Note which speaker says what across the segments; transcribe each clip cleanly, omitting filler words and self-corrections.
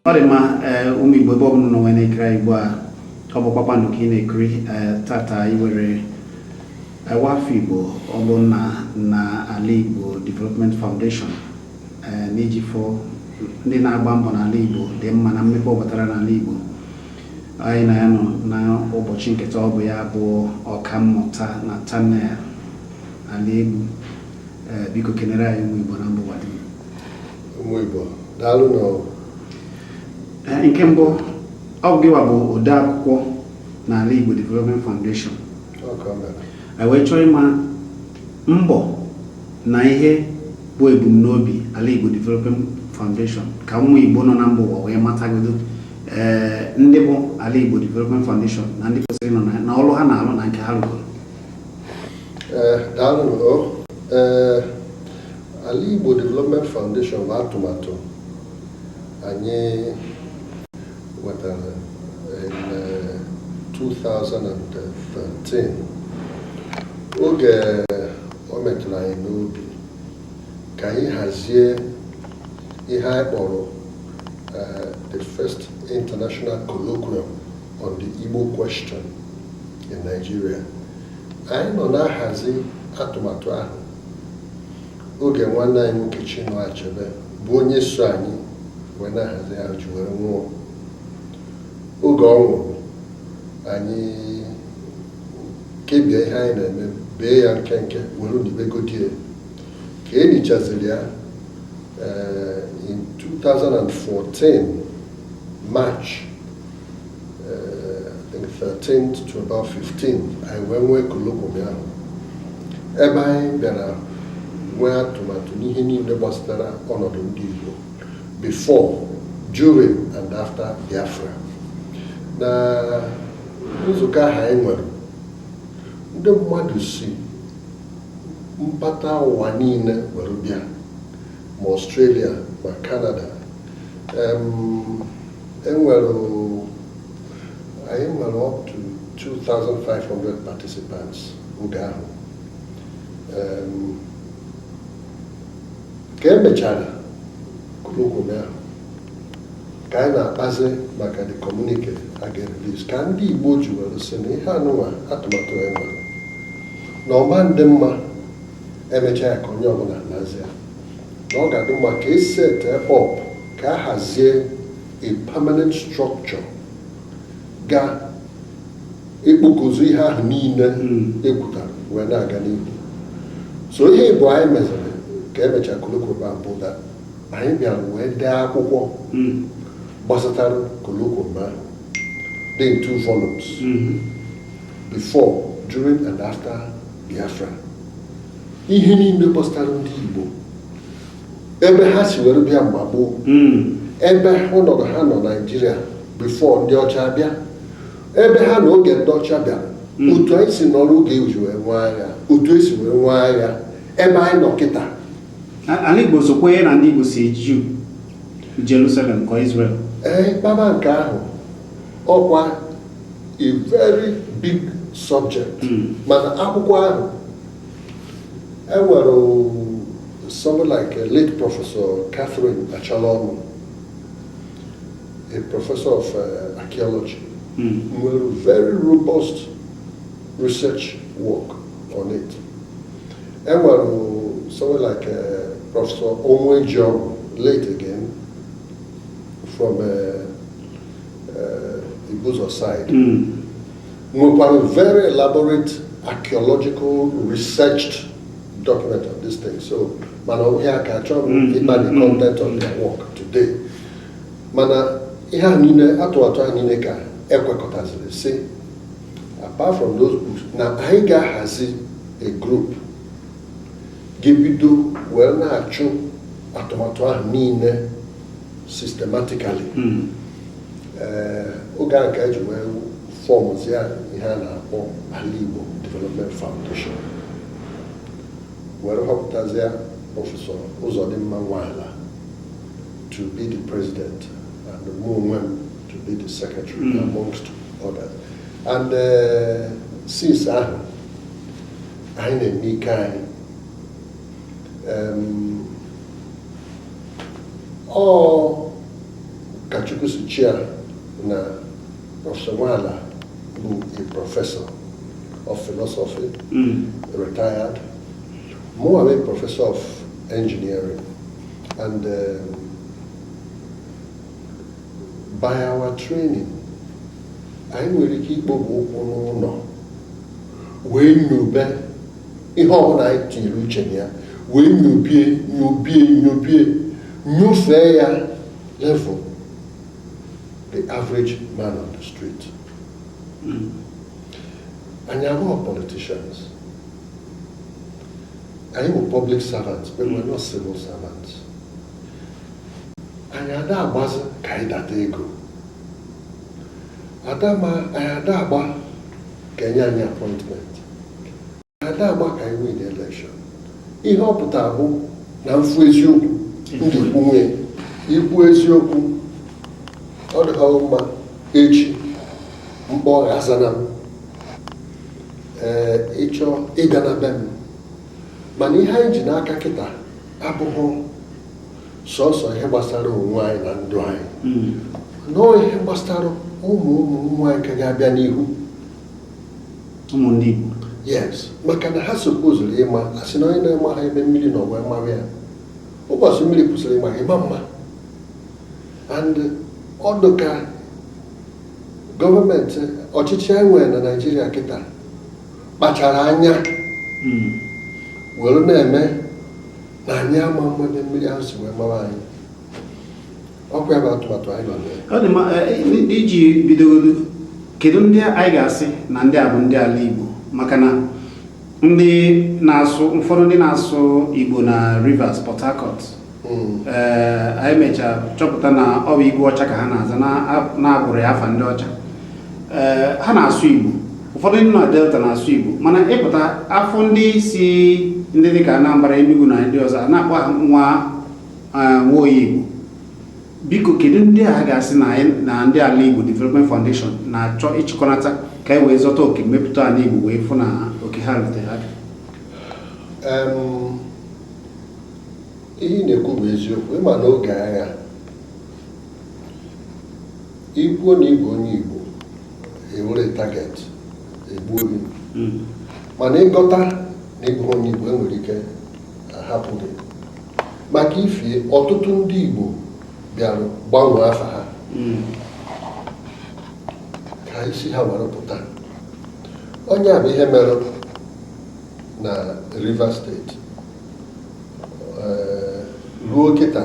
Speaker 1: Ọ dị mma. Ee, ụmụ Igbo, ebe ọbụla nọ wee na-ekiri anyị ugbu a, ọ bụ Kpakpando ka ị na-ekiri. Ee, tata anyị were nwafọ Igbo ọ bụ nna na Ala Igbo Development Foundation, ee, n'iji fọ ndị na-agba mbọ n'ala Igbo dị mma na mmepe ọbatara n'ala Igbo. Anyị na ya nọ na ụbọchị nketa. Ọ bụ ya bụ Ọkammụta Nathaniel Aliegbu. Ee, biko kenere anyị ụmụ Igbo na mba ụwa dum.
Speaker 2: Ụmụ Igbo, daalụ nọ.
Speaker 1: Ee, nke mbụ, ọ bụ gịwa bụ ode akwụkwọ n'Ala Igbo Development Foundation.
Speaker 2: Ọ ka o mere.
Speaker 1: Anyị wee chọọ ịma mbọ na ihe bụ ebumnobi Ala Igbo Development Foundation, ka ụmụ Igbo nọ na mba ụwa wee matagodo, ee, ndị bụ Ala Igbo Development Foundation na ndị kwesịrị ịnọ na ọrụ ha na-alụ na nke ha rugoro.
Speaker 2: Ee, daalụ nọ. Ee, Ala Igbo Development Foundation bụ atụmatụ anyị wetara in 2013, oge o metụrụ anyị n'obi ka anyị hazie ihe anyị kpọrọ the first international colloquium on the Igbo question in Nigeria. Anyị nọ na-ahazi atụmatụ ahụ oge nwanne anyị nwoke Chinua Achebe, bụ onye so anyị wee na-ahazi ahụ, ji were nwụọ. Oge ọ nwụrụ, anyị kebie ihe anyị na-eme, bee ya nkenke, were nibegodie ka e nichaziri ya. In 2014 March, I think 13th to about 15th, anyị wee nwee colloquium ahụ, ebe anyị bịara nwee atụmatụ n'ihe niile gbasara ọnọdụ ndị Igbo before, during and after Biafra. Na nzukọ ahụ anyị nwere, ndị mmadụ si mpata ụwa niile were bịa, ma Australia ma Canada. Enwere anyị nwere up to 2,500 participants oge ahụ. Ka emechara colloquium ahụ, ka anyị na-akpazi maka the communique a ga-release, ka ndị Igbo ji were sị na ihe anụnwa atụmatụ e nwere na ọma ndị mma emechaa ya ka onye ọbụla nazie, na ọ ga-adị mma ka e set up, ka a hazie a permanent structure ga ekpokọzu ihe ahụ niile ekwutara wee na-aga n'ihu. So ihe ịbụ anyị meziri ka emechaa colloquium ahụ bụ that anyị bịara wee dee akwụkwọ gbasatara colloquium ahụ dị in two volumes: before, during and after Biafra, ihe niile gbasatara ndị Igbo, ebe ha si were bịa mgbe gboo, ebe ọnọdụ ha nọ Naijiria before ndị ọcha bịa, ebe ha na oge ndị ọcha bịara, otu anyị si nọrọ oge eji wee nwee agha, otu esi wee nwee agha, ebe anyị nọ kịta.
Speaker 1: Ala Igbo so kwenye na ndị Igbo si Jew Jerusalem ka Israel.
Speaker 2: Ee, kpaba nke ahụ ọkwa a very big subject. Mana akwụkwọ ahụ enwere someone like a late Professor Catherine Acholonu, a professor of archaeology, nwere very robust research work on it. Enwere someone like Professor Onwuejeogwu, late again, from Ibuzo side, nwekwara very elaborate archaeological researched document on this thing. So mana ọ bụghị aka achọrọ m ịkpa the content of their work today. Mana ihe a niile, atụmatụ a niile, ka ekwekọtaziri si, apart from those books, na anyị ga-ahazi a group ga-ebido wee na-achụ atụmatụ ahụ niile systematically. Ee, oge a ka eji wee formzie ihe a na-akpọ Ala Igbo Development Foundation, were họpụtazie Professor Uzodimma Nwala to be the president and mụ onwe m to be the secretary, amongst others. And since ahụ, anyị na-eme ike anyị. Ọ Ka Chukwu si chia na Professor Nwala bụ a professor of philosophy, retired. Mụnwa bụ a professor of engineering, and by our training, anyị nwere ike ikpọba ụkwụ n'ụlọ wee nyobe ihe ọbụla anyị tinyere uche na ya, wee nyobie, nyobie, nyobie, nyofee ya level the average man on the street. Anyị abụghị politicians. Anyị bụ public servants, but we're not civil servants. Anyị ada agbazi ka anyị data ego ada, ma anyị ada agba ka enye anyị appointment, anyị ada agba ka anyị win election. Ihe ọ pụtara bụ na mfu eziokwu ndị ikwu nwunye ikwu eziokwu, ọ dịghị mma echi mkpọ azana m, ee, ịchọ ịbịa na be m. Mana ihe anyị ji n'aka kịta abụghị sọsọ ihe gbasara onwe anyị na ndụ anyị, nọọ ihe gbasara ụmụ ụmụ ụmụ anyị ka ga-abịa n'ihu.
Speaker 1: Ụmụ ndị Igbo.
Speaker 2: Yes, maka na ha supposed ịma, asị na onye na-ema ha ebe mmiri nọ wee mara ya, ụbọchị mmiri kwụsịrị ịma ha, ịma mma. And ọ dị ka gọọmenti ọchịchị anyị nwere na Naịjirịa kịta kpachara anya were na-eme na anyị ama mma ebe mmiri ahụ si wee mara anyị. Ọkwa ya bụ atụmatụ anyị nọ na ya.
Speaker 1: Ọ dị mma. Iji bidogodu, kedu ndị anyị ga-asị na ndị a bụ ndị ala Igbo? Maka na ndị na-asụ, ụfọdụ ndị na-asụ Igbo na Rivers, Port Harcourt, ee, anyị mechaa chọpụta na ọ bụ Igwe Ọcha ka ha na-aza, na-abụrụ ya afa ndị ọcha. Ee, ha na-asụ Igbo. Ụfọdụ ndị nọ na Delta na-asụ Igbo, mana ịpụta afọ ndị si ndị dịka Anambra, Enugu na ndị ọzọ, a na-akpọ ha nwa Nwoye Igbo. Biko, kedu ndị a ga-asị na anyị na ndị Ala Igbo Development Foundation na-achọ ịchịkọnata ka e wee zọta oke mmepụta ala Igbo, wee fụ na oke ha rutere aka?
Speaker 2: Ihe ị na-ekwu bụ eziokwu. Ịma n'oge agha, ikwuo na ịbụ onye Igbo, ewere target egbuo gị. Mana ịgọta na ịbụ onye Igbo, enwere ike ahapụ gị maka ifie. Ọtụtụ ndị Igbo bịara gbanwee afa ha ka isi ha were pụta. Onye a bụ ihe mere na Rivers Steeti. Ruo kịta,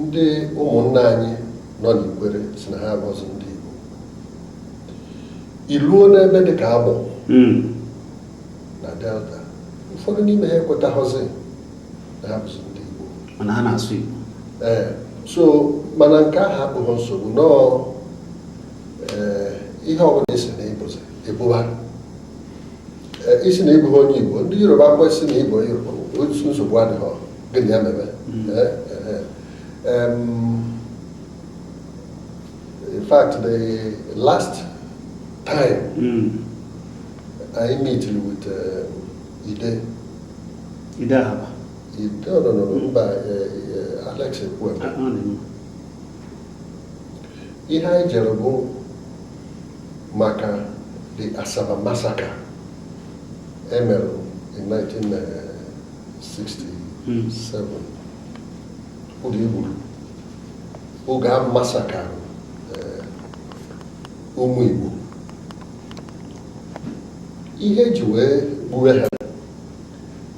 Speaker 2: ndị ụmụnna anyị nọ n'Ikwere si na ha abụghịzi ndị Igbo. Iluo n'ebe dịka Agbọ na Delta, ụfọdụ n'ime ha ekwetaghọzi na ha bụzi ndị Igbo.
Speaker 1: Mana ha na-asụ Igbo.
Speaker 2: Ee, so mana nke ahụ abụghị nsogbu nọọ. Ee, ihe ọbụla isi na ịbụzi ịbụba. Ee, isi na ịbụghị onye Igbo, ndị Yoruba kwesị na ịbụ onye Yoruba, otu nsogbu adịghị. Gịnị ya mebe? Ee, ee. In fact, the last time I meet with Ide
Speaker 1: Ide Ahaba.
Speaker 2: Ide, no, no, no, mba, Alex Ekwueme.
Speaker 1: Ah, ọ dị mma.
Speaker 2: Ihe anyị jere bụ maka the Asaba massacre emerụ in 1967, oge egburu, oge a massacre ụmụ Igbo. Ihe eji wee gbuwe ha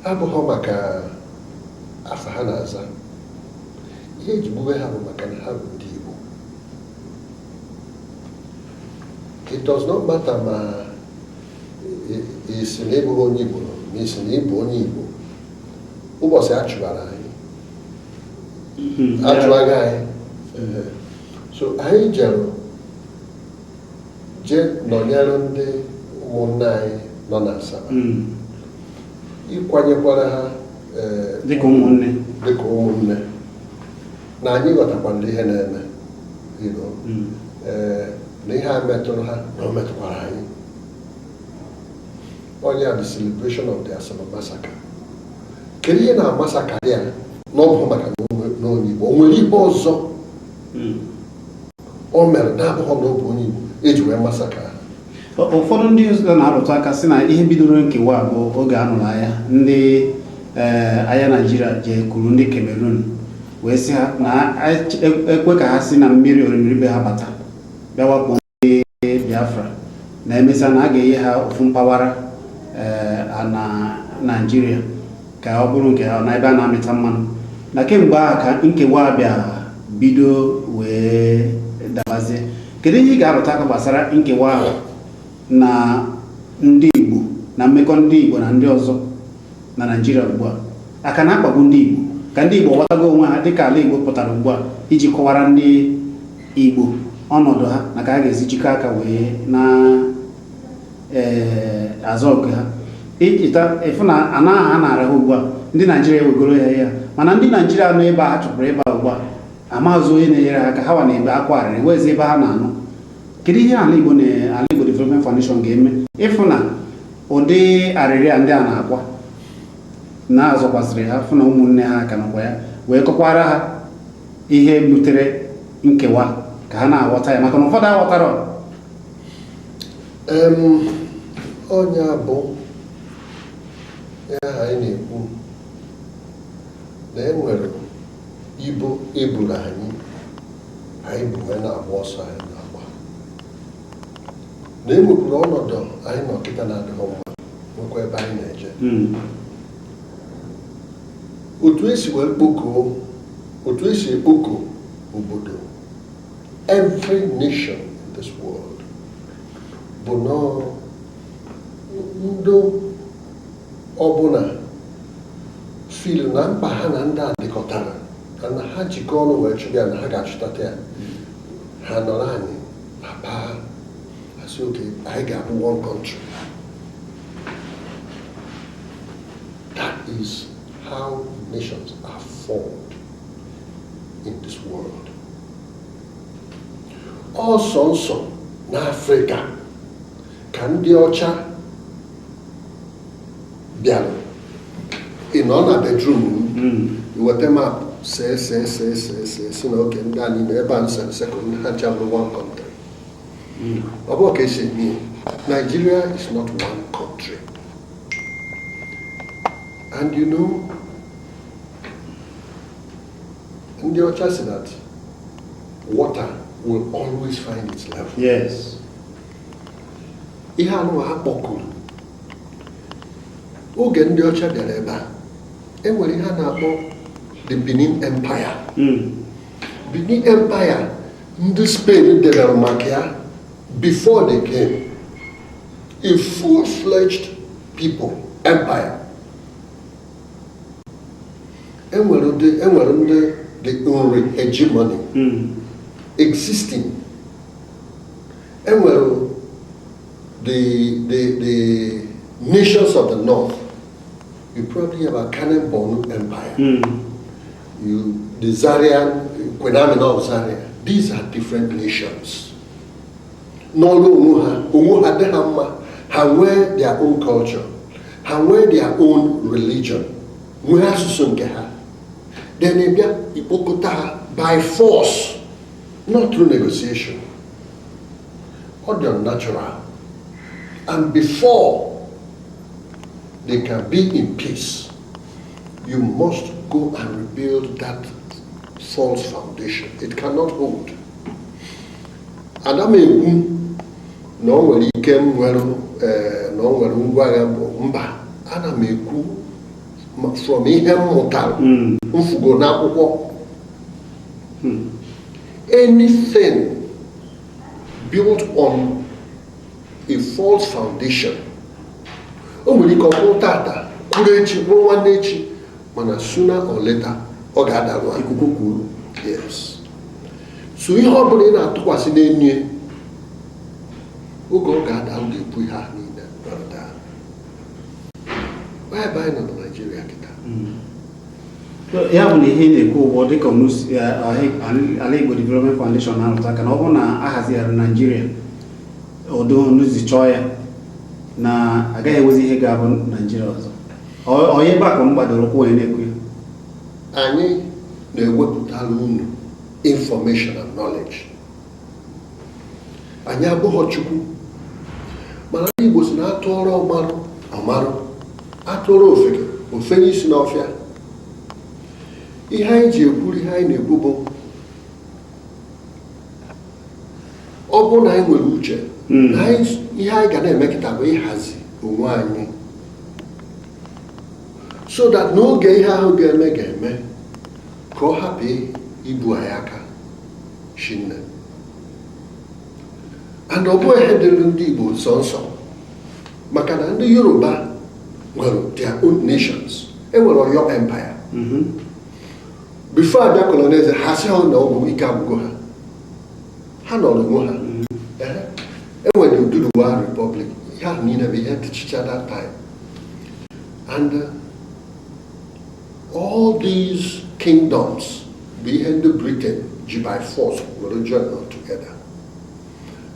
Speaker 2: abụghị maka afa ha na-aza. Ihe eji gbuwe ha bụ maka na ha bụ ndị Igbo. It does not matter ma ị sị na ịbụghị onye Igbo, ma ị sị na ịbụ onye Igbo. Ụbọchị a chụbara anyị, achụwaghị anyị. Ee. So anyị jere jee nọnyere ndị ụmụnne anyị nọ na Asaba, ịkwanyekwara ha, ee,
Speaker 1: dịka ụmụnne.
Speaker 2: Dịka ụmụnne, na anyị ghọtakwara ihe na-eme, ee, na ihe a metụrụ ha na o metụkwara anyị. Onye a, the celebration of the Asaba massacre, kedu ihe na-amasakari ya? Na ọ bụ maka na onye Igbo o nwere ihe ọzọ. O mere na-abụghị na ọ bụ onye Igbo eji wee massacre ha.
Speaker 1: Ụfọdụ ndị ọzọ na-arụtụ aka sị na ihe bidoro nkewa a bụ oge a nụrụ agha ndị agha Naijiria jee kuru ndị Cameroon wee sị ha na ekwe ka ha si na mmiri orimiri be ha bata bịa wakpo ndị Biafra, na emesịa na a ga-enye ha ofu mpaghara na Naijiria ka ọ bụrụ nke ha na ebe a na-amịta mmanụ. Na kemgbe ahụ ka nkewa bịa bido wee dabazie. Kedu ihe ị ga-arụta aka gbasara nkewa ahụ na ndị Igbo na mmekọ ndị Igbo na ndị ọzọ na Naịjirịa ugbu a? Aka na-akpagbu ndị Igbo ka ndị Igbo ghọtago onwe ha dịka ala Igbo pụtara ugbu a iji kọwara ndị Igbo ọnọdụ ha na ka a ga-esi jikọ aka wee na azọ oke ha, icheta ịfụ na ana ha na-ara ha ugbu a, ndị Naijiria ewegoro ya ya, mana ndị Naijiria nọ ebe a ha chụpụrụ ebe a ugbu a, amaghịzi onye na-enyere ha aka. Ha wa na-ebe akwa arịrị wezi ebe ha na-anọ. Kedu ihe ala Igbo na Ala Igbo Development Foundation ga-eme ịfụ na ụdị arịrị a ndị a na-akwa na-azọkwasịrị ha, fụ na ụmụnne ha ka nọkwa ya, wee kọkwara ha ihe butere nkewa ka ha na-aghọta ya, maka na ụfọdụ aghọtara?
Speaker 2: Ọnya bụ ya anyị na-ekwu na e nwere ibu eburu anyị, anyị bụ wee na-agba ọsọ anyị na-agba, na e nwekwuru ọnọdụ anyị nọ kịta na-adịghị mma, nwekwa ebe anyị na-eje. Otu esi wee kpokọọ, otu esi ekpokọ obodo, every nation in this world bụ nọọ ndị ọbụla feel na mkpa ha na ndị a dịkọtara na ha jikọ ọnụ wee chụba ya, na ha ga-achụtata ya. Ha nọrọ anyị papa asị, "Okay, anyị ga-abụ one country." That is how nations are formed in this world. Ọsọ nsọ n'Afrịka ka ndị ọcha bịara. Ị nọ na bedroom m, iweta map, see see see see see, si na oke ndị a niile ebe a nsere sekụl ha ncha bụrụ one country. Ọ bụrụ ka esi eme ya, Nigeria is not one country. And you know, ndị ọcha si that water will always find its level. Ihe anụ ha kpọkuru oge ndị ọcha bịara ebe a, e nwere ihe a na-akpọ the Benin Empire. Benin Empire, ndị Spain debere maka ya before they came, a full-fledged people empire. Enwere ndị the Nri hegemony existing, enwere the nations of the north. You probably have a Kanem Bornu Empire, you the Zarian, Queen Amina of Zaria. These are different nations n'ọrụ onwe ha. Onwe ha dị ha mma, ha nwee their own culture, ha nwee their own religion, nwee asụsụ nke ha. Then ị bịa ikpokọta ha by force, not through negotiation. Ọ dị unnatural. And before they can be in peace, you must go and rebuild that false foundation. It cannot hold. Ada m ekwu na o nwere ike m nwere na o nwere ngwa agha bụ mba. Ana m ekwu from ihe m mụtara, mfugo n'akwụkwọ. Anything built on a false foundation, o nwere ike ọ bụrụ tata kwuru, echi bụrụ nwanne echi, mana sooner or later ọ ga-adaru.
Speaker 1: Ikuku kwuru.
Speaker 2: Yes. So ihe ọ bụla ị na-atụkwasị n'enu ya, oge ọ ga-ada, ọ ga-ebu ihe ahụ niile were daa. Ebe anyị nọ na Naịjirịa kịta.
Speaker 1: Ya bụ na ihe ị na-ekwu ụgbọ dịka Ala Igbo Development Foundation na-arụta aka na ọ bụrụ na a hazigharị Naijiria ụdị onuzi chọọ ya, na agaghị enwezi ihe ga-abụ Naijiria ọzọ. Onye ebe a ka m gbadoro ụkwụ onye na-ekwu ya.
Speaker 2: Anyị na-ewepụtara unu information and knowledge. Anyị abụghọ Chukwu, mana ndị Igbo si na atụọrọ ọmarụ ọmarụ, atụọrọ ofeke ofenye isi n'ọfịa. Ihe anyị ji ekwuru ihe anyị na-ekwu bụ, ọ bụrụ na anyị nwere uche, na ihe anyị ga na-eme kịta bụ ịhazi onwe anyị so that n'oge ihe ahụ ga-eme ga-eme ka ọ hapụ ibu anyị aka shinne. And ọ bụghị ihe dịrị ndị Igbo nsọ nsọ, maka na ndị Yoruba nwere their own nations. E nwere Oyo Empire before abịa colonize ha. Sị ha na ọ bụ ike agwụgo ha, ha nọrọ onwe ha. Enwere Oduduwa Republic. Ihe ahụ niile bụ ihe dịchicha that time, and all these kingdoms bụ ihe ndị Britain ji by force were join all together,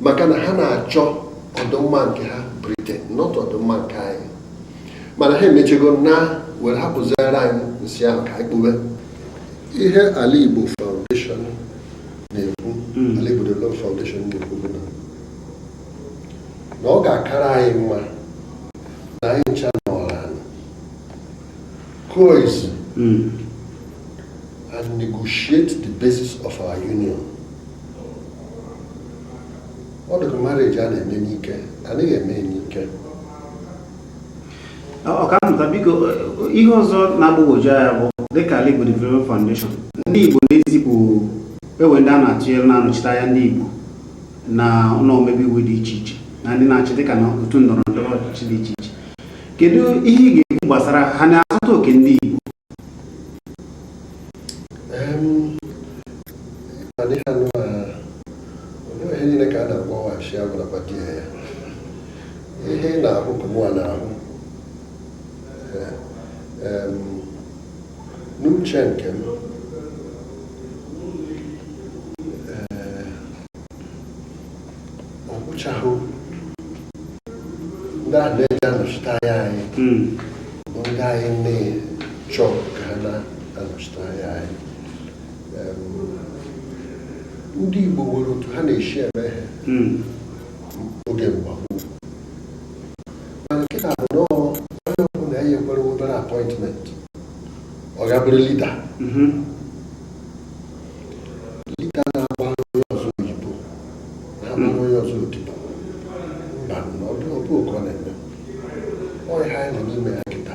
Speaker 2: maka na ha na-achọ ọdịmma nke ha, Britain, not ọdịmma nke anyị. Mana ha emechego na were hapụziere anyị nsị ahụ ka anyị kpube. Ihe Ala Igbo Foundation na-ekwu, Ala Igbo Development Foundation na-ekwu, bụ na ọ ga-akara anyị mma na anyị ncha nọrọ ala kụọ izu and negotiate the basis of our union. Ọ dịka marriage a na-eme n'ike, anaghị eme n'ike.
Speaker 1: Ọkammụta, biko, ihe ọzọ na-agbagwoju anya bụ, dịka Ala Igbo Development Foundation, ndị Igbo na-ezipụ ewe ndị a na-atụnyere na-anọchite anya ndị Igbo na ụlọ omebe iwu dị iche iche na ndị na-achị dịka na otu ndọrọ ndọrọ ọchịchị dị iche iche. Kedu ihe ị ga-ekwu gbasara ha na-azụta oke ndị Igbo?
Speaker 2: Mana ihe anụ a, olee ihe niile ka a na-agwaghachi agwụlakwa di ya. Ihe ị na-ahụ ka mụnwa na-ahụ. N'uche nke m, ọ bụchahụ ndị ahụ na-eji anọchite anya anyị bụ ndị anyị na-chọ ka ha na-anọchite anya anyị. Ndị Igbo nwere otu ha na-esi eme ihe oge mgbagbu, mana nkịta bụ nọọ onye ọbụla enyekwara obere appointment, ọ ga-abụrụ leader. Leader na-agbara onye ọzọ oyibo, na-agbara onye ọzọ odibo. Mba, na ọ dị ọ bụ ka ọ na-eme. Ọ ihe anyị nọ n'ime ya kịta.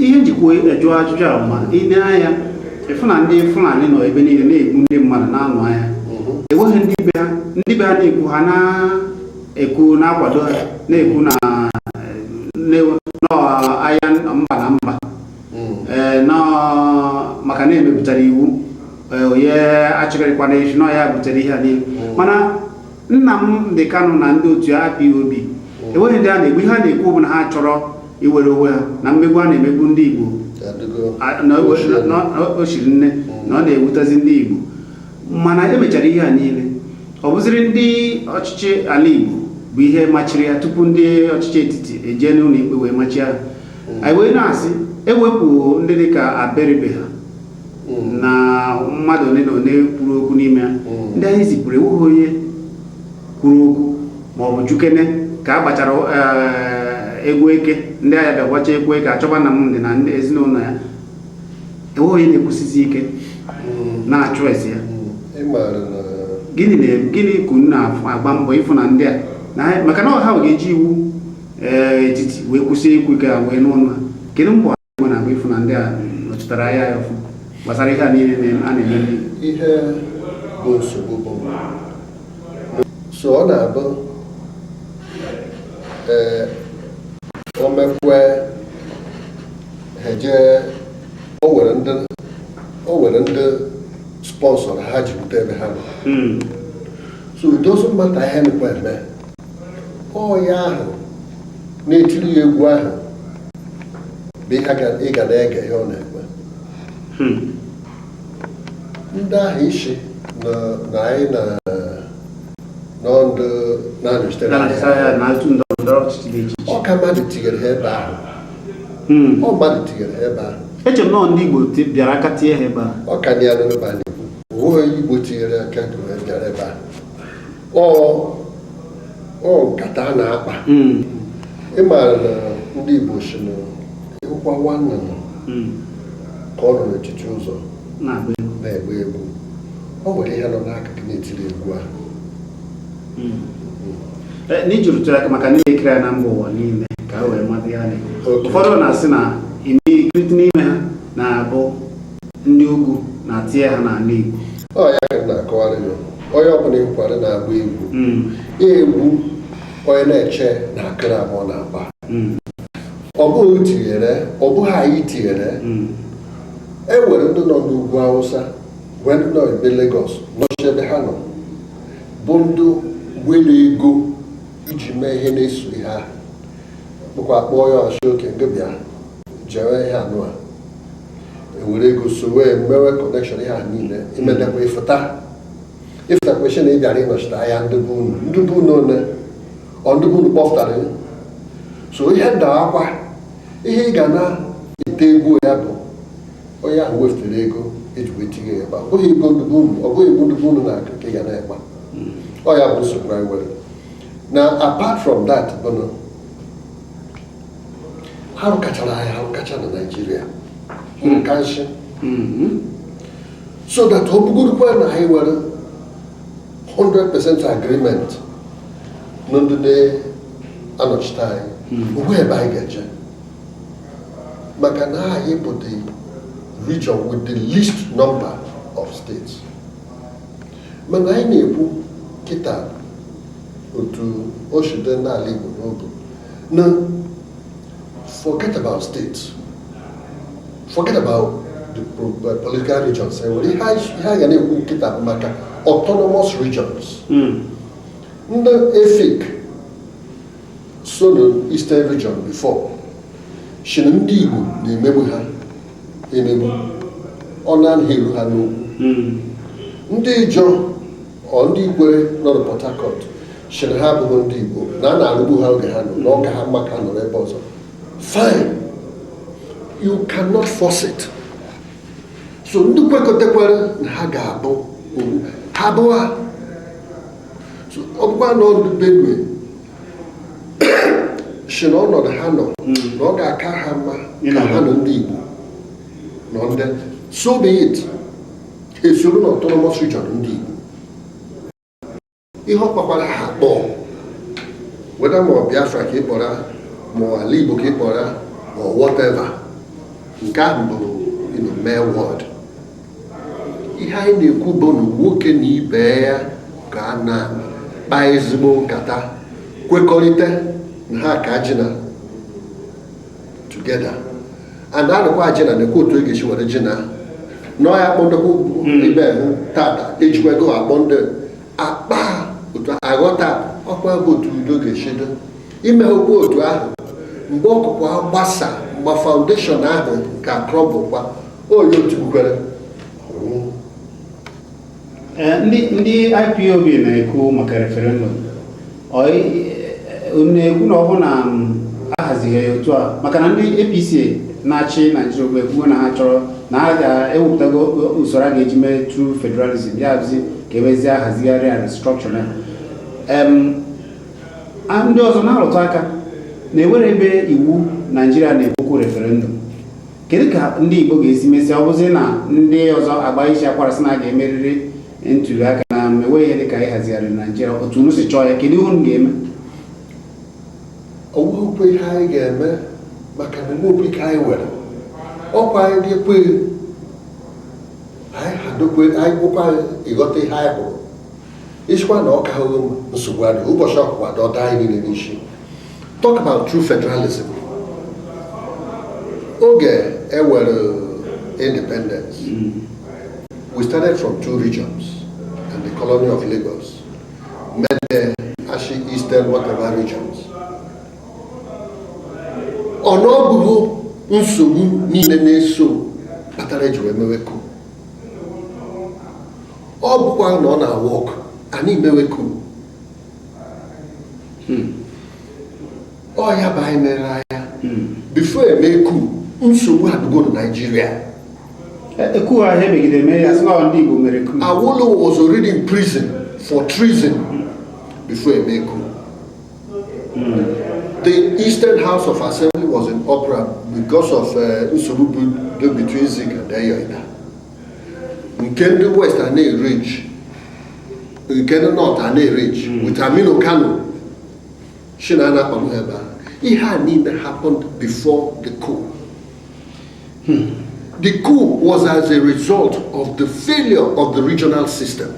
Speaker 1: Ihe njikwa jụọ ajụjụ a, ma ị na-anya ịfụ na ndị Fulani nọ ebe niile na-egbu ndị mmadụ, na-anụ anya enweghị ndị be ha, ndị be ha na-ekwu, ha na-ekwu na-akwado ha, na-ekwu na agha mba na mba, ee, nọ maka na emepụtara iwu, onye achịkọrịkwana echi nọ ya butere ihe a niile. Mana Nnamdị Kanụ na ndị otu ya IPOB, enweghị ndị a na-egbu. Ihe a na-ekwu bụ na ha chọrọ iwere onwe ha na mmegbu a na-emegbu ndị Igbo na o shiri nne na ọ na-ewutezi ndị Igbo. Mana emechara ihe a niile, ọ bụziri ndị ọchịchị ala Igbo bụ ihe machiri ya tupu ndị ọchịchị etiti ejee n'ụlọ ikpe wee machie ha. Anyị wee na-asị ewepụ ndị dịka Aberibe ha na mmadụ one na one kwuru okwu n'ime ya, ndị anyị zipụrụ, enweghị onye kwuru okwu ma ọ bụ jukene ka a gbachara egwu eke. Ndị agha bịa gbacha egwu eke, achọba Nnamdị na ndị ezinụlọ ya, enweghị onye na-ekwusizi ike na-achụ ese ya.
Speaker 2: Ị maara na
Speaker 1: Gịnị na gịnị ka unu na-agba mbọ ịfụ na ndị a maka na ọha ga-eji iwu etiti wee kwụsị ikwu ike a wee n'ọnụ ha? Kedu mbọ Igbo na-agba ịfụ na ndị a nọchitere anya ya ọfụ gbasara ihe a niile a na-eme ndị Igbo?
Speaker 2: Ihe bụ nsogbu bụ so ọ na-abụ, ee, o mekwe ha jee, o nwere ndị sponsor ha ji rute ebe ha nọ. So it doesn't matter ihe nụkwa eme ọ ya ahụ na-etiri ya egwu ahụ bụ ihe ị ga na-ege ihe ọ na-eme. Ndị ahụ isi na anyị na nọ ndị na-anọchitere
Speaker 1: na-anọchite
Speaker 2: anya
Speaker 1: anya na otu ndọrọ ndọrọ ọchịchị dị iche iche.
Speaker 2: Ọ ka mmadụ tinyere ha ebe ahụ. Ọ mmadụ tinyere ha ebe ahụ.
Speaker 1: Eche m nọọ ndị Igbo bịara aka tie ha ebe a.
Speaker 2: Ọ ka dị ya n'ebe a na-ekwu, onweghị onye Igbo tinyere aka wee bịara ebe ahụ. Ọ nkata a na-akpa. Ị maara na ndị Igbo si na ịhụkwa nwa nnụnụ ka ọ nọ n'etiti ụzọ
Speaker 1: na-agba egwu,
Speaker 2: na-egba egwu, o nwere ihe nọ n'akụkụ na-etiri egwu ahụ.
Speaker 1: N'iji rụtụrụ aka maka ndị na-ekiri ya na mba ụwa niile ka ha wee mata ihe a na-ekwu. Ụfọdụ na-asị na imirikiti n'ime ha na-abụ ndị ugwu na-atinye ha n'ala Igbo.
Speaker 2: Ọ ya ka m na-akọwara gị. Onye ọbụla ịkwara na-agba egwu, egwu onye na-eche na akịrị abụọ na-agba, ọ bụghị tinyere, ọ bụghị anyị tinyere. E nwere ndị nọ n'ugwu Awụsa, nwee ndị nọ ebe Lagos nọchi ebe ha nọ, bụ ndị nwere ego iji mee ihe na-eso ihe ahụ, bụkwa kpọọ ya ọchị oke nke bịa jewe ihe anụ a, ewere ego sowe mewe connection ihe a niile, imedekwa ịfụta ịfụtakwa na ị bịara ịnọchite anya ndị bụ unu, ndị bụ unu one ọ ndị bụ unu kpọfụtara gị. So ihe ndawakwa ihe ị ga na-ete egwu ya bụ onye ahụ wefere ego eji wee tinye ya ebe a. Ọ bụghị ego ndị bụ unu, ọ bụghị ego ndị bụ unu na-akụ ka ị ga na-ekpa. Ọ ya bụ nsogbu anyị nwere. Na apart from that bụ na arụ kachara anyị, arụ kacha na Naịjirịa nka nshi, so that ọ bụgorukwa na anyị nwere 100% agreement na ndị na-anọchite anyị, onwe ebe anyị ga-eje, maka na anyị bụ the region with the least number of states. Mana anyị na-ekwu kịta otu o si dị n'ala Igbo n'oge na forget about states, forget about the political regions. Enwere ihe a ga na-ekwu kịta bụ maka autonomous regions. Ndị Efik so na Eastern Region before si na ndị Igbo na-emegbu ha emegbu, ọ na-anaghị eru ha n'okwu. Ndị Ijọ ọ ndị Ikwere nọ na Port Harcourt si na ha abụghị ndị Igbo, na a na-arụgbu ha oge ha nọ na ọ ka ha mma ka ha nọrọ ebe ọzọ. Fine, you cannot force it. So ndị kwekọtakwara na ha ga-abụ owu ha abụọ ha. So ọ bụkwa na ọdụ Benue si na ọnọdụ ha nọ na ọ ga-aka ha mma ka ha na ndị Igbo nọ ndị, so be it. Esoro na autonomous region ndị Igbo. Ihe ọ kpakwara ha kpọọ weda, ma ọ Biafra ka ị kpọrọ, ma ọ ala Igbo ka ị kpọrọ, ma ọ whatever, nke ahụ bụ mere word. Ihe anyị na-ekwu bụ na nwoke na ibe ya ka a na-akpa ezigbo nkata, kwekọrịta na ha ka ji na together, and anụkwa ji na nekwa otu e ga-esi were ji na nọ ya akpọ ndekwa ibe tata ejikwa ego akpọ ndị akpa otu aghọta ọkwa bụ otu udo ga-esi dị. Imeghekwa otu ahụ, mgbe ọkụkọ agbasa, mgbe foundation ahụ ka crumble kwa oyi otigbukwere.
Speaker 1: Ndị IPOB na-ekwu maka referendum. Ọ na-ekwu na ọ bụ na ahazighị ya otu a, maka na ndị APC na-achị Naijiria ugbu a ekwuo na ha chọrọ na ha ga-ewepụtago usoro a ga-eji mee true federalism, ya bụzi ka ewezie ahazigharị ya, restructure ya. Ndị ọzọ na-arụtụ aka na ewere ebe iwu Naijiria na-ekwukwu referendum. Kedu ka ndị Igbo ga-esi mesịa ọ bụzi na ndị ọzọ agba isi akwara sị na a ga-emerịrị ntuli aka na enweghị ihe dịka ịhazigharị Naijiria otu unu si chọọ ya? Kedu ihe unu ga-eme?
Speaker 2: Onwekwe ihe anyị ga-eme, maka na onwekwe ike anyị nwere. Ọkwa anyị dị ekwe anyị hadokwe anyị gwụkwa ịghọta ihe anyị hụrụ isikwa na ọka hụghị nsogbu adị ụbọchị ọkụkwa dọta anyị niile n'isi. Talk about true federalism, oge ewere independence, we started from two regions and the colony of Lagos made the Ashi Eastern whatever regions. Ọnụọgụgụ nsogbu niile na-eso kpatara eji wee mewe coup. Ọ bụkwa na ọ na-awa ọkụ anyị mewe coup. Ọ ya bụ anyị mere anya before eme coup, nsogbu adịgo na Naịjirịa.
Speaker 1: Coup ahụ emegide mee ya sị na ọ ndị Igbo mere coup.
Speaker 2: Awolowo was already in prison for treason. before eme coup. The Eastern House of Assembly was in uproar because of nsogbu dị between Zik and Eyo. Nke ndị West a na-erage, nke ndị North a na-erage with Aminu Kano shi na a na-akpagbu ha ebe ahụ. Ihe a niile happened before the coup. The coup was as a result of the failure of the regional system.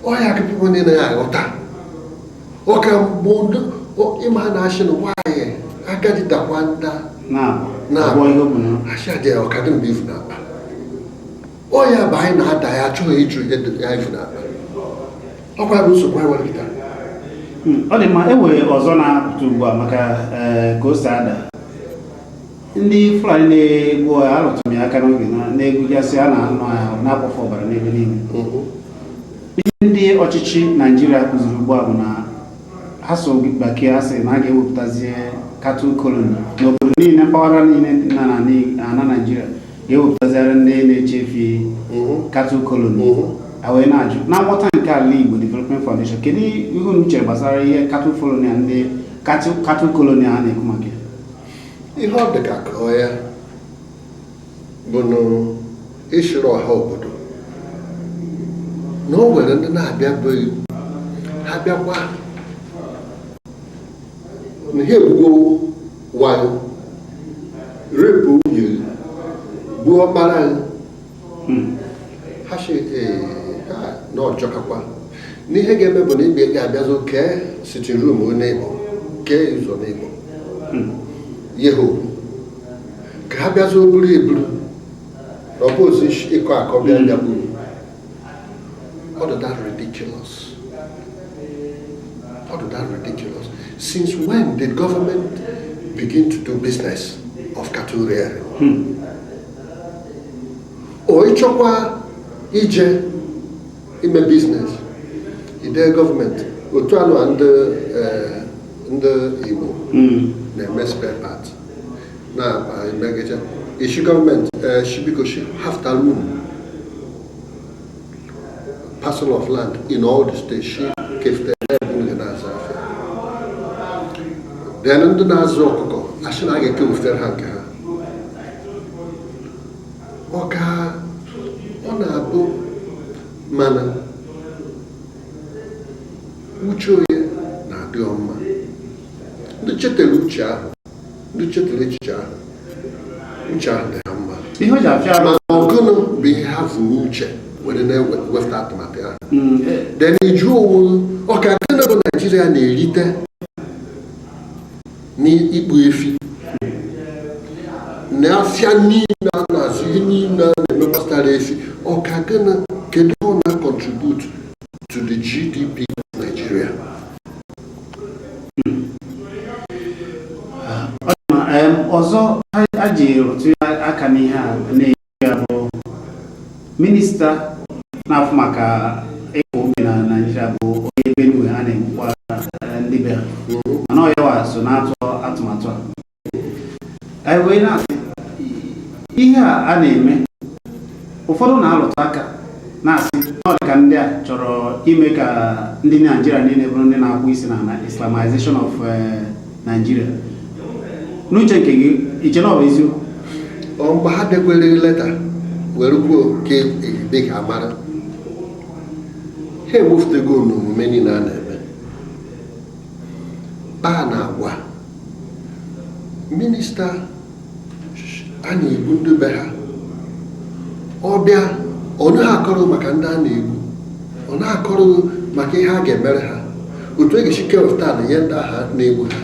Speaker 2: Ọ ya ka people niile ya aghọta. Ọ ka mgbe ịma ha na-achị na nwaanyị agadi dakwa nda
Speaker 1: na abụọ ihe o bu na
Speaker 2: achị adị ya ọka dị mgbe ifu na-akpa. Ọ ya bụ anyị na-ada ya achọghị ịjụ ihe dị ya ifu na-akpa. Ọkwa bụ nsogbu anyị nwere kịta.
Speaker 1: Ọ dị mma. E nwere ọzọ na-apụta ugbu a maka ka o si ada ndị Fulani na-egbu ọha. Arụtụrụ m ya aka n'oge na-egbugasị a na-anụ ahụ na-akpọfe ọbara n'ebe niile. Ihe ndị ọchịchị Naijiria kụziri ugbu a bụ na ha so bekee ha sị na a ga-ewepụtazie cattle colony n'obodo niile, mpaghara niile dị na ana Naijiria, ga-ewepụtaziara ndị na-eche efi cattle colony. A wee na-ajụ, na nghọta nke Ala Igbo Development Foundation, kedu ihe unu chere gbasara ihe cattle colony a, ndị cattle colony a na-ekwu maka ya?
Speaker 2: Ihe ọ dị ka kọọ ya bụ na ịchịrị ọha obodo na o nwere ndị na-abịa beghị ha bịakwa na ha egbugo wayo, repụ nwunye, gbuo ọkpara ya. Ha si ee ha na ọjọkakwa n'ihe ga-eme bụ na igbe ga-abịazo kee sitting room n'Igbo, kee ụzọ n'Igbo, nye ha okwu ka ha bịazo buru eburu na ọ bụ ozi ịkọ akọ bịa bịa gburu. Ọ dị that ridiculous. Ọ dị that ridiculous. Since when did government begin to do business of cattle rearing? O ịchọkwa ije ime business, ide gọọmenti otu anụ a ndị Igbo na-eme spare part na-emegecha isi gọọmenti shi biko shi haftal room parcel of land in all the states shi kefte ebe unu ga na-azụ afịa. Then ndị na-azụ ọkụkọ asị na a ga-ekewutere ha nke ha. Ọ ka ọ na-abụ mana uche onye na-adị ọma. Ndị chetara uche ahụ, ndị chetara echiche ahụ, uche ahụ dị ha mma.
Speaker 1: Ihe o ji afịa arụ
Speaker 2: Ma ọgụnụ bụ ihe ha vu n'uche were na-ewepụta atụmatụ ahụ. Then ịjụ onwe ọka gịnị bụ Naijiria na-erite n'ikpu efi na afịa niile a na-azụ, ihe niile a na-eme gbasara efi, ọka gịnị, kedu ọ na-contribute to the GDP of Nigeria?
Speaker 1: Ma ọzọ a ji rụtụ aka n'ihe a na-eyi ya bụ minista na-afụ maka ịkọ ubi na Naịjirịa bụ onye Benue a na-egbukwa ndị be ha, mana ọ yawa so na-atụ atụmatụ a. Anyị wee na-asị ihe a a na-eme, ụfọdụ na-alụtụ aka na-asị na ọ dị ka ndị a chọrọ ime ka ndị Naijiria niile bụrụ ndị na-akwụ isi na Islamization of Nigeria. N'uche nke gị, iche na ọ bụ eziokwu?
Speaker 2: Ọ mgbe ha dekwere leta were kwuo ka ebe ka mara ha ewefutego n'omume niile a na-eme kpaa na agwa minista a na-egbu ndị be ha, ọ bịa ọ naghị akọrọ maka ndị a na-egbu, ọ na-akọrọ maka ihe a ga-emere ha, otu e ga-esi kewepụta na ihe ndị agha na-egbu ha.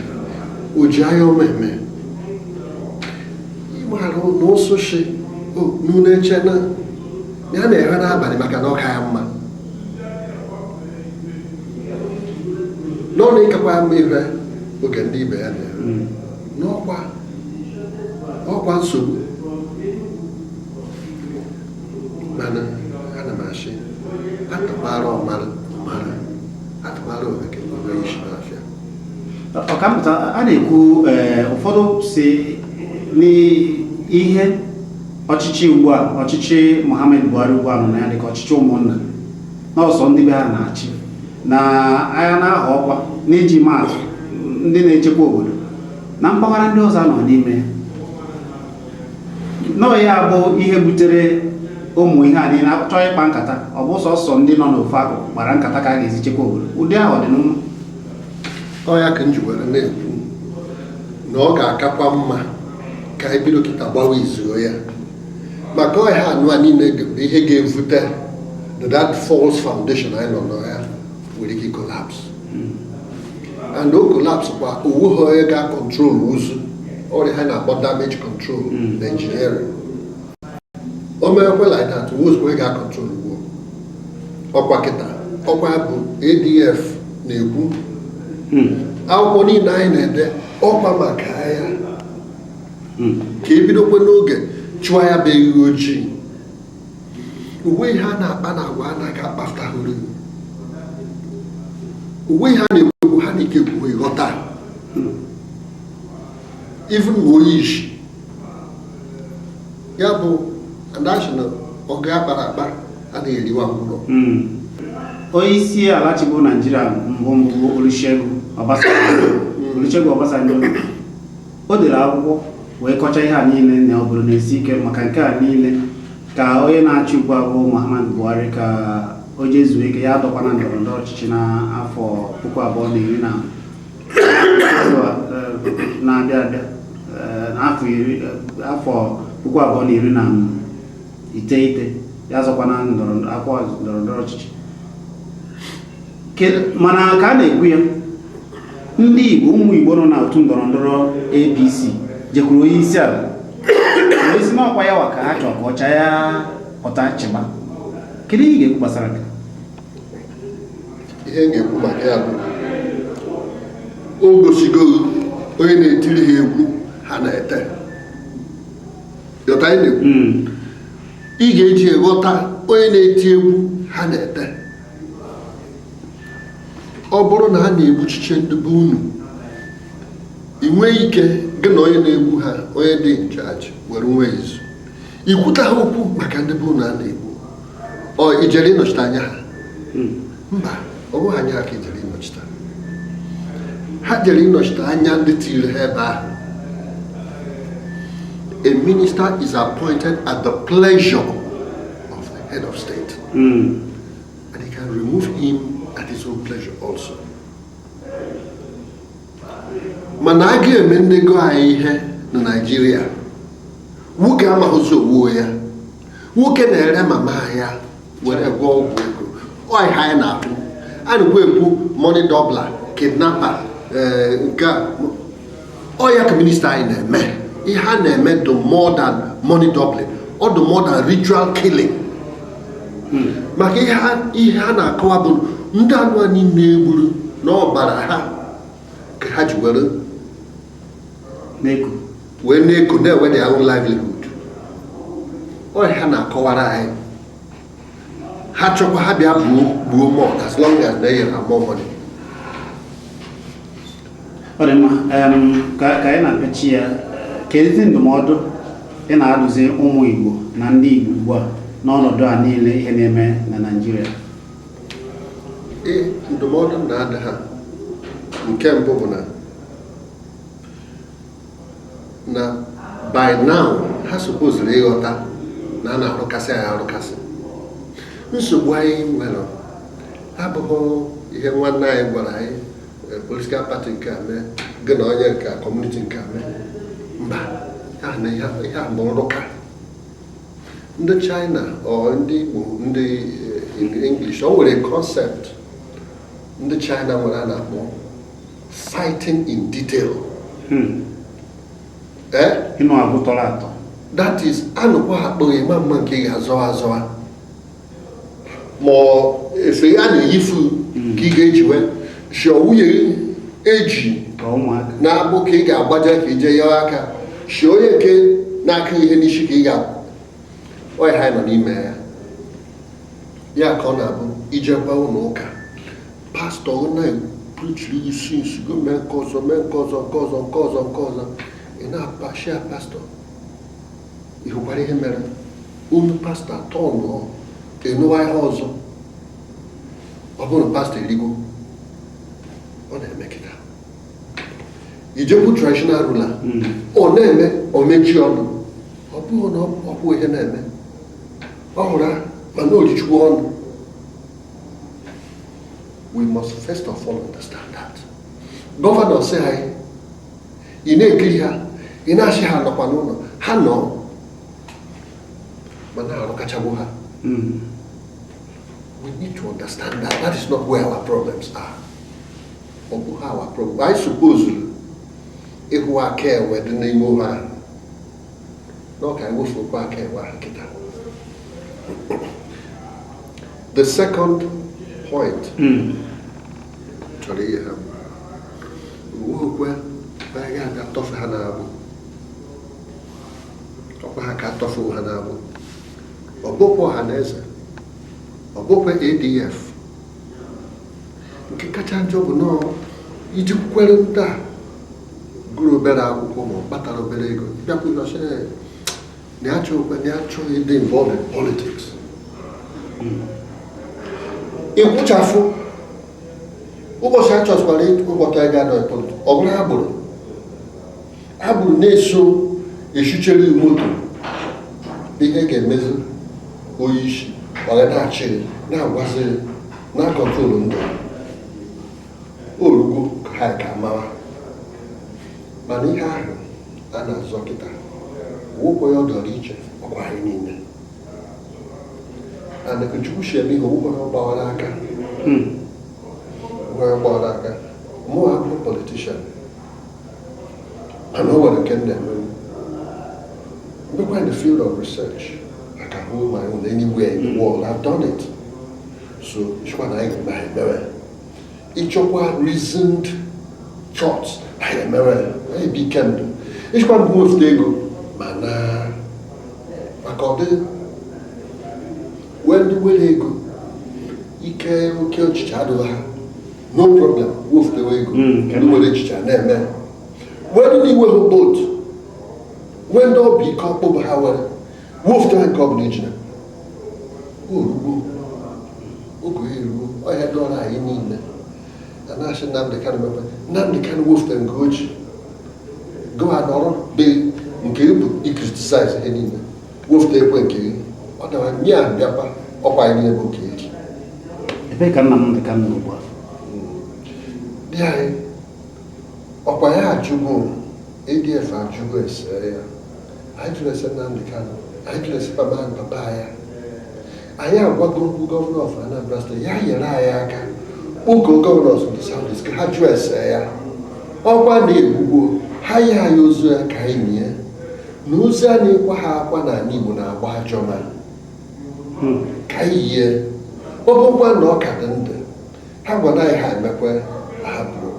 Speaker 2: O ji anya ọma eme ịmarụ na ụsụ shi n'ụlọ eche na ya na-ere n'abalị maka na ọ ka ya mma n'ọnụ ịkakwa ya mma ihe oge ndị ibe ya na-ere n'ọkwa ọkwa nsogbu. Mana ana m asị atụkpara ọmara ọmara, atụkpara ofeke onwe isi n'afịa.
Speaker 1: Ọkammụta, a na-ekwu ụfọdụ si n'ihe ọchịchị ugbu a, ọchịchị Muhammadu Buhari ugbu a nọ na ya, dịka ọchịchị ụmụnna. N'ọsọ ndị be ha na-achị na agha na-aha ọkwa n'iji maatụ ndị na-echekwa obodo na mpaghara ndị ọzọ nọ n'ime nọọ. Ya bụ ihe butere ụmụ ihe a niile achọ ịkpa nkata. Ọ bụ sọsọ ndị nọ n'ofu akụkụ kpara nkata ka a ga-esi chekwa obodo. Ụdị ahụ ọ dị n'ụmụ?
Speaker 2: Ọ ya ka m ji were na-ekwu na ọ ga-akakwa mma ka anyị bido kịta gbawa izuo ya, maka ọhịa anụ a niile bụ ihe ga-evute na that false foundation anyị nọ na ya nwere ike collapse, and o collapse kwa, owu ha onye ga-control ụzụ ọrịa ha na-akpọ damage control na engineering. O merekwe like that, owozikwa onye ga-control ugbo. Ọkwa kịta, ọkwa bụ ADF na-ekwu akwụkwọ niile anyị na-ede, ọkwa maka ya ka ebidokwe n'oge chụọ ya bụ ewu ojii. Uwe ihe a na-akpa na agwa anaghị akpafutahụrụ uwe ihe a na-ekwu, ha na-ike ekwu ịghọta even ma onye isi ya bụ national ọgụ akpara akpa anaghị eriwa ngwụrọ.
Speaker 1: Onye isi ala chịbụ Naijiria mbụ mbụ bụ Olusegun Obasanjo. Olusegun Obasanjo, o dere akwụkwọ wee kọchaa ihe a niile na obodo na-esi ike. Maka nke a niile, ka onye na-achị ugbu a bụ Muhammadu Buhari ka o jee zuo ike, ya adọkwana ndọrọ ndọrọ ọchịchị n'afọ 2019 na-abịa abịa, n'afọ iri, afọ 2019, ya zọkwana ndọrọ akwụkwọ ndọrọ ndọrọ ọchịchị. Mana ka a na-ekwu ya, ndị Igbo, ụmụ Igbo nọ n'otu ndọrọ ndọrọ APC jekwuru onye isi ala wee si n'ọkwa ya wa ka ha chọrọ ka ọcha ya pụta chịba. Kedu ihe ị ga-ekwu gbasara nke a?
Speaker 2: Ihe m ga-ekwu maka ya bụ o gosigo onye na-etiri ha egwu ha na-ete. Ghọta anyị na-ekwu? Ị ga-eji ghọta onye na-eti egwu ha na-ete. Ọ bụrụ na ha na-egbuchiche ndị be unu, ị nwee ike gị na onye na-egbu ha, onye dị in charge, were nwee izu ikwuta ha okwu maka ndị be unu a na-egbu. Ọ ijere ịnọchite anya ha? Mba, ọ bụghị anya ha ka ijere ịnọchite. Ha jere ịnọchite anya ndị tiri ha ebe ahụ. A minister is appointed at the pleasure of the head of state, and he can remove him at his own pleasure also. Mana a ga-eme ndego anyị ihe na Naịjirịa, nwoke amaghịzi owuo ya, nwoke na-ere mama ya were gwọọ ọgwụ ego. Ọ ihe anyị na-ahụ, a na-ekwu ekwu money doubler, kidnapper, ee, nke a ọ ya ka minista anyị na-eme. Ihe a na-eme do more than money doubling, ọ do more than ritual killing, maka ihe ha na-akọwa bụ ndị anụ anyị na-egburu n'ọbara ha ka ha ji were
Speaker 1: na-eku
Speaker 2: wee na-eko na-enwe their own livelihood. Ọ ihe ha na-akọwara anyị. Ha chọkwa ha bịa gbuo gbuo more, as long as na enyere ha more money.
Speaker 1: Ọ dị mma. Ka anyị na-apịachi ya, kedụzi ndụmọdụ ị na-adụzi ụmụ Igbo na ndị Igbo ugbu a n'ọnọdụ a niile ihe na-eme na Naịjirịa?
Speaker 2: Ee, ndụmọdụ m na-ada ha, nke mbụ bụ na by now ha supposed ịghọta na a na-arụkasị anyị arụkasị. Nsogbu anyị nwere abụghị ihe nwanne anyị gwara anyị, political party nke a mee gị na onye nke a, community nke a mee. Mba, ya na ihe a bụ nrụka ndị China or ndị Igbo, ndị in English. O nwere concept ndị China nwere a na-akpọ fighting in detail. Eh?
Speaker 1: Ịnụ agụ tọrọ atọ.
Speaker 2: That is, anụkwa akpụghị ma mma nke ị ga-azọwa azọwa, ma ọ efe a na-eyifu ka ị ga-ejiwe si nwunye eji
Speaker 1: ka ụmụaka
Speaker 2: na-abụ ka ị ga-agbaje ka ije yọọ aka si onye nke na-aka ihe n'isi ka ị ga ọya ha nọ n'ime ya. Ya ka ọ na-abụ ijekwa ụlọ ụka, pastọ na-epreachiri gị sins go mee nke ọzọ, mee nke ọzọ, nke ọzọ, nke ọzọ, nke ọzọ, ị na-apashia pastọ. Ị hụkwara ihe mere unu pastọ atọ nụọ ịnụwa ihe ọzọ. Ọ bụrụ pastọ erigo, ọ na-eme kịta. Ijekwu traditional ruler, ọ na-eme omechi ọnụ. Ọ bụghị na ọ bụ ihe na-eme ọ hụrụ mana orichukwu ọnụ. We must first of all understand that gọvanọ sị anyị, ị na-ekiri ha, ị na-achị ha nọkwa n'ụlọ ha nọ, mana arụkachagbo ha. We need to understand that that is not where our problems are. Ọ bụghị our problem. Anyị suppose ịhụ aka enwe dị n'ime ha na ọ ka anyị wefukwa aka enwe ahụ kịta. The second point chọrọ ihe ha onweghịkwe anyị ga-abịa tọfe ha na-agbụ, ọkwa ha ka atọfe ha na-agbụ. Ọ bụkwa ọha na eze, ọ bụkwa ADF. Nke kacha njọ bụ nọọ iji kwere ndị a gụrụ obere akwụkwọ ma ọ kpatara obere ego bịakwa ịnọchi na ya chọghịkwa na ya chọghị ịdị involved in politics. Ịkwụchafụ ụbọchị a chọsịkwara ụbọchị anyị ga-anọ politics, ọ bụrụ agbụrụ agbụrụ na-eso eshuchere moto, ihe ga-emezi onye isi ọ ga na-achị, na-agwazi, na control ndụ orugo ka ha ka mara. Mana ihe ahụ a na-azọ kịta wụkwa ya ọ dọrọ iche, ọkwa anyị niile and Chukwu si eme ihe, owukwa ya ọ gbawara aka, owukwa ya ọ gbawara aka. Mụ abụ politician, mana o nwere nke m na-emenwu mbekwa in the field of research. I can hold my own anywhere in the world. I've done it. So chukwa na anyị ga-eme, anyị emewe. Ịchọkwa reasoned thoughts, anyị emewe. Anyị bi ike ndụ ịchọkwa mbụ wefute ego, mana maka ọ dị wee ndị were ego ike oke ọchịchị adịghị ha, no problem, wefutewe ego. Ndị were echiche a na-eme wee ndị na-enweghị boat, wee ndị ọbụ ike ọkpụbụ ha were wefute nke ọ bụla ejina orugbo oge eruo ọhịa dọrọ anyị niile a na-asị Nnamdị Kanụ mepe. Nnamdị Kanụ wefutere nke o ji gụwa nọrọ be nke bụ icriticize ihe niile, wefute ekwe nke gị, ọ dara nye a bịakwa ọkwa anyị niile bụ nke eji.
Speaker 1: Ebee ka Nnamdị Kanụ nọ ugbu a?
Speaker 2: Dị anyị ọkwa ya ajụgo ADF, ajụgo ese ya. Anyị jụrụ ese Nnamdị Kanụ, anyị jụrụ ese papa papa ya. Anyị agwago gọvanọ of Anambra Steeti ya nyere anyị aka kpọkuo governors of the South East ka ha jụọ ese ya. Ọkwa na-egbugbo ha nye anyị ozu ya ka anyị nie na ozu a na-ekwa ha akwa n'ala Igbo na-agba ajọ ma ka anyị yie. Ọ bụkwa na ọ ka dị ndụ, ha gwana anyị, ha emekwa hapụrụ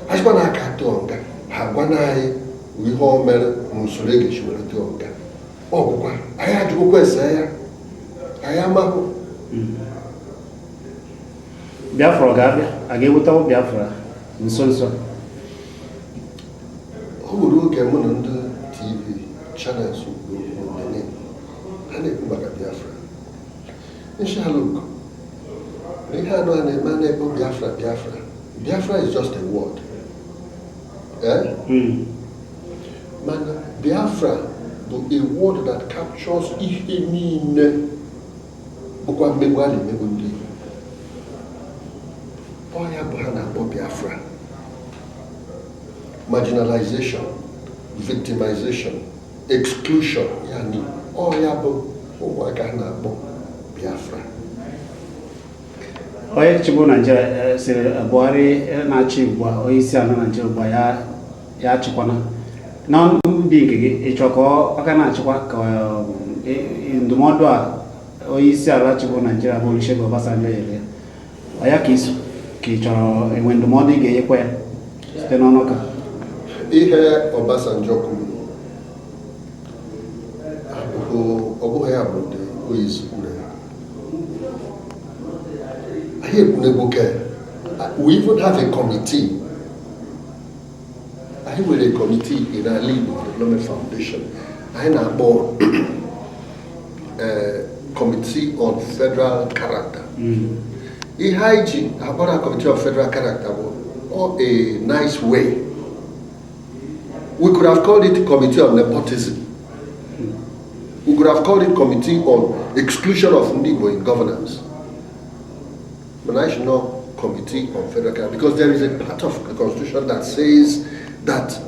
Speaker 2: achịkwa na aka tụọ nga, ha gwana anyị ihe o mere na usoro e ga-esi were tụọ nga. Ọgwụkwa anyị ajụgokwa ese ya, anyị amahụ.
Speaker 1: Biafra ọ ga-abịa? A ga-ewetawo Biafra nso nso?
Speaker 2: O nwere oge mụ na ndị TV channels kwuru okwu na Benin, ha na-ekwu maka Biafra. Inshallah, na ihe anụ a na-eme a na-ekpo Biafra, Biafra, Biafra is just a word, eh? Mana Biafra bụ a word that captures ihe niile bụkwa mmegbu a na-emegbu ndị Igbo. Ọ ya bụ ha na-akpọ Biafra: marginalization, victimization, exclusion. Ya ni ọ ya bụ ụmụaka ha na-akpọ Biafra.
Speaker 1: Onye chịbụ Naijiria sịrị Buhari na-achị ugbu a, onye isi ala Naijiria ugbu a, ya ya achịkwana. Na mbi nke gị, ịchọ ka ọ aka na-achịkwa ka ndụmọdụ a onye isi ala chịbụ Naijiria bụ Olusegun Obasanjo nyere ya, ọ ya ka iso, ka ị chọrọ enwe ndụmọdụ ị ga-enyekwa ya site n'ọnụ ka?
Speaker 2: Ihe Obasanjo kwuru abụghị, ọ bụghị ya bụ ndị oyizi kwuru ya. Anyị ekwunegboke. We even have a committee. Anyị nwere committee in Ala Igbo Development Foundation anyị na-akpọ Committee on Federal Character. Ihe anyị ji agbara Committee of Federal Character bụ ọ a nice way. We could have called it Committee on Nepotism. We could have called it Committee on Exclusion of Ndị Igbo in Governance. But I should know Committee on Federal Character because there is a part of the Constitution that says that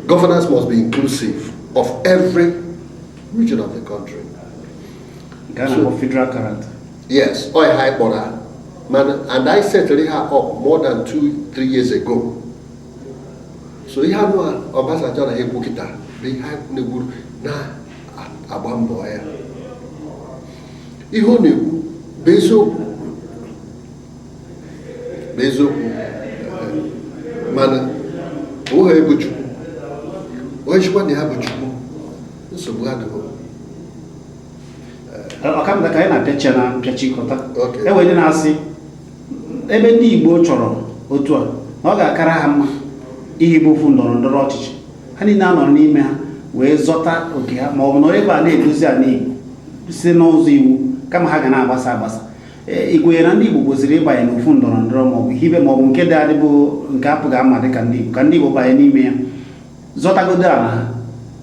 Speaker 2: governance must be inclusive of every region of the country.
Speaker 1: Nke a na-akpọ federal character.
Speaker 2: Yes, ọ ihe anyị kpọrọ ha. Mana and I settled her up more than 2, 3 years ago. So ihe anụ a Obasanjo na-ekwu kịta bụ ihe anyị na-egburu na-agba mbọ ya. Ihe ọ na-ekwu bụ eziokwu, bụ eziokwu. Mana onweghị bụ Chukwu, onye chikwa na ya bụ Chukwu, nsogbu adịghị.
Speaker 1: Ọkamda, ka anyị na-apịachi ya na mpịachikọta,
Speaker 2: Okay.
Speaker 1: e nwere ndị na-asị ebe ndị Igbo chọrọ otu a na ọ ga-akara ha mma ihibe ofu ndọrọ ndọrọ ọchịchị, ha niile anọrọ n'ime ha wee zọta oke ha, ma ọ bụ nọrọ ebe a na-edozi ala Igbo site n'ụzọ iwu, kama ha ga na-agbasa agbasa. Ee, ikwenye na ndị Igbo kwesịrị ịbanye n'ofu ndọrọ ndọrọ maọbụ hibe maọbụ nke dị adịbụ nke apụghị ama dịka ndị Igbo, ka ndị Igbo banye n'ime ya, zọtagodo ala ha,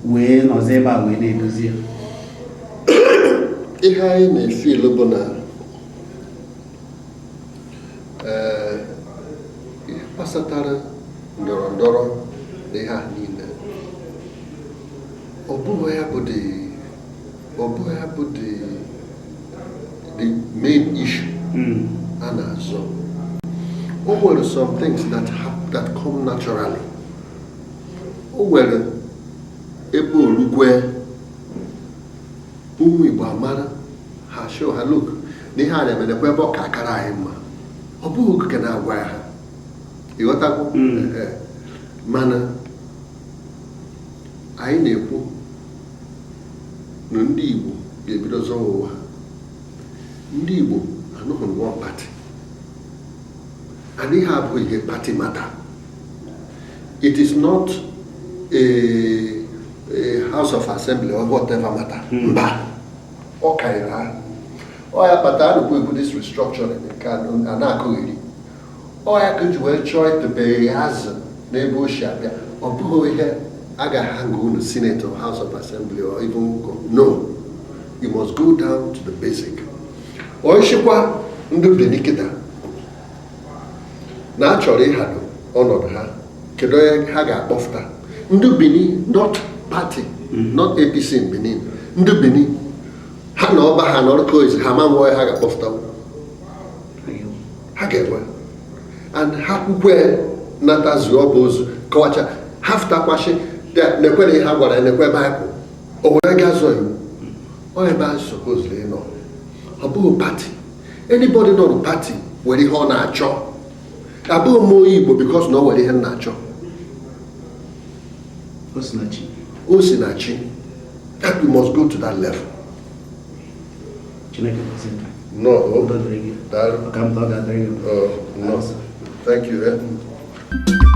Speaker 1: wee nọzi ebe a wee na-edozi ya?
Speaker 2: Ihe anyị na-efeel bụ na ihe gbasatara ndọrọ ndọrọ na ihe a niile, ọ bụghị ya bụ the main issue a na-azọ. O nwere some things that come naturally. O nwere ebe olugwe ụmụ Igbo amara ha show ha, look, na ihe a na-emenekwa ebe ọ ka akara anyị mma. Ọ bụghị okike na-agwa ya ha, ịghọtago? Ehe. Mana anyị na-ekwu na ndị Igbo ga-ebido zọwa onwe ha. Ndị Igbo anụghị one party, and ihe abụghị ihe party matter. It is not a House of Assembly or whatever matter. Mba, ọ karịrị ha. Ọ ya kpata a na-ekwu ekwu this restructuring nke a na-akụghịrị. Ọ ya ka eji wee chọọ itobeghị azụ n'ebe o si abịa. Ọ bụghị ihe a ga-ahanga unu Senate or House of Assembly or even go. No, you must go down to the basic. Ọ ịchịkwa ndị Benin kịta na a chọrọ ịhado ọnọdụ ha, kedu onye ha ga-akpọfụta? Ndị Benin, not party, not APC in Benin. Ndị Benin ha na ọba ha nọrọ koiz ha ma nwe ha ga-akpọfụta, ha ga-enwe and ha kwukwe nata zuo ọba ozu kọwacha ha fụtakwashi nekwe na ihe ha gwara ya, nekwe ebe anyị kwụ o were gaa zọọ iwu. Ọ ebe a supposedly nọ, ọ bụghị party. Anybody nọ na party nwere ihe ọ na-achọ. Abụghị m onye Igbo because na ọ nwere ihe m na-achọ.
Speaker 1: Osinachi.
Speaker 2: O si na chi that we must go to that level.
Speaker 1: Chineke gozie gị.
Speaker 2: No.
Speaker 1: Udo dịrị gị.
Speaker 2: Daalụ.
Speaker 1: Ọkamta, ọ ga-adịrị gị.
Speaker 2: Oh, no. Thank you, eh?